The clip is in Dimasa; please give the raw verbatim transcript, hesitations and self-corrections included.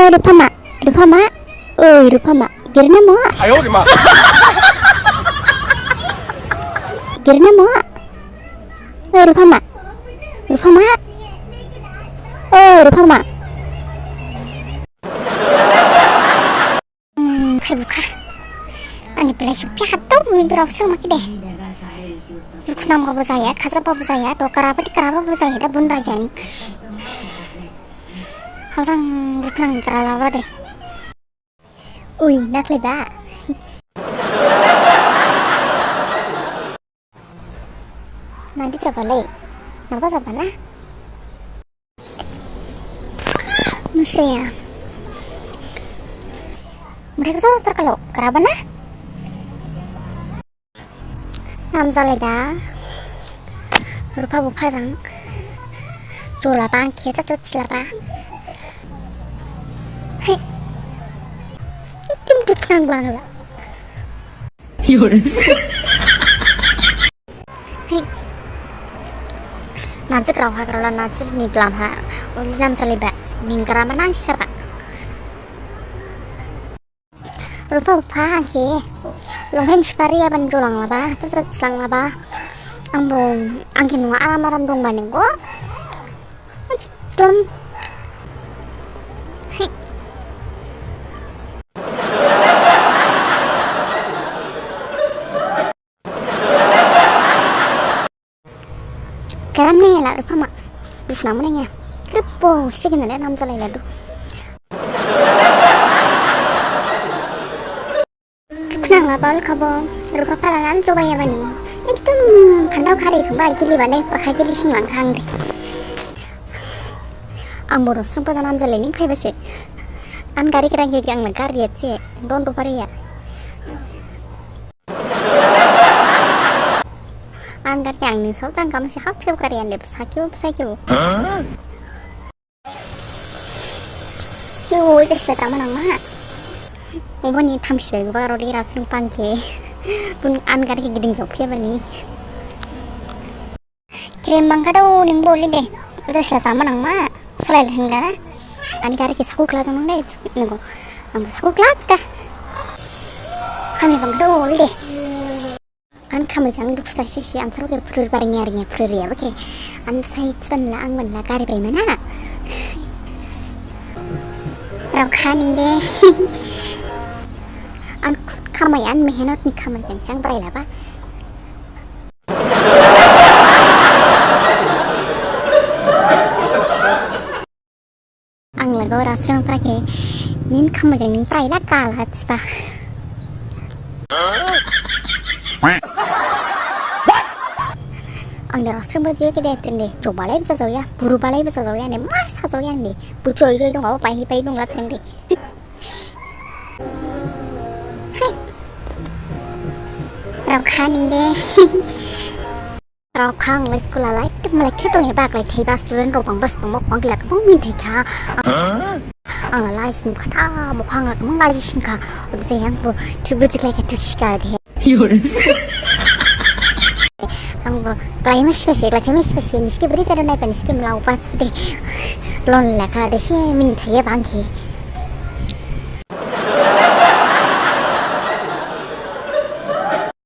Rupama, Rupama, oi Rupama, girna mo? Girna mo? Oi Rupama, Rupama, oi Rupama. Hmm, khai bukha. Ani belai supya khato, bumi berau srung maki de. Dukhnang babo jaya, khaja babo jaya, to karaba di karaba babo jaya, da bun bajani. Hausang dukhnang karalaba de. Ui, naklai ba. Nadi jaba lei? Naba jaba na? Musaya. Mereka tuh terkalo, keraba na? Namjalai da. Rupa bupa jang. Jola bang, kita tuh celaba. Hei. Itim dukhnang bang la. Hei. Najik rao ha, rao la najik ni blam ha. Uli namjalai ba. Ning karama nang saba. Rupa bupa angkhe. Longphen sipari aban jolang laba. Tet tet selang laba. Angbo angkhe nua alam aram dong ba ninggo. Dum. Hei. Garam ne la Rupama. Dukhnang mane ya. Kripo sikin ne namjalai la du. Dukhnang la bal khabo. Rupa pala nan coba ya bani. Ekdom phandao khari sungba gili bale pakha gili singlang khang de. Ang boro sungba janam jalai ning phaiba se. An gari kerang ge ang la gari ya se. Don do pare ya. An gari ang ni sau jang kam se hau chep gari an de sakyo sakyo. Yo, jas la tama nang ma. Oboni thamsi bai ba rodi rap sing pangke. Bun an gari ke giding jok phe bani. Krem bangkha dao ning boli de. Jas la tama nang ma. Salai lehengga. Ani gari ke saku kla jang nang de. Nengko. Ang saku kla ka. Kami bangkha dao boli de. An khamai jang dukhu jasi si ansarao khe phurur ba ringya ringya phurur riya ba khe. An sai chiban la ang ban la gari bai mana. Rao kha ning de. An khamai an mehenot ni khamai jang sang brai la ba. Ang lago rasrang pake nin khamajang ning prai la kal hat spa. Ang de rasrang ba je ke de tende, jo balai bisa jauh ya, buru balai bisa jauh ya, ne mas jauh ya ne, bu joi joi dong, apa pai pai dong lap sende. Hai. Rao kha ning de. Rao kha ang lai school ha lai, tip malai khe dong eba lai thaiba student rao bang bas bang mok bang gila khe bang min thai kha. Ang la lai sin kha ta, mok ang la khe bang lai sin kha. Ode jang bo, thu bu jik lai kha thu sika de. Ang bo, lai ma sipa se, lai thai ma sipa se, niske beri jadu nai pa niske mla upat de. Lon la kha de se min thai ya bang khe.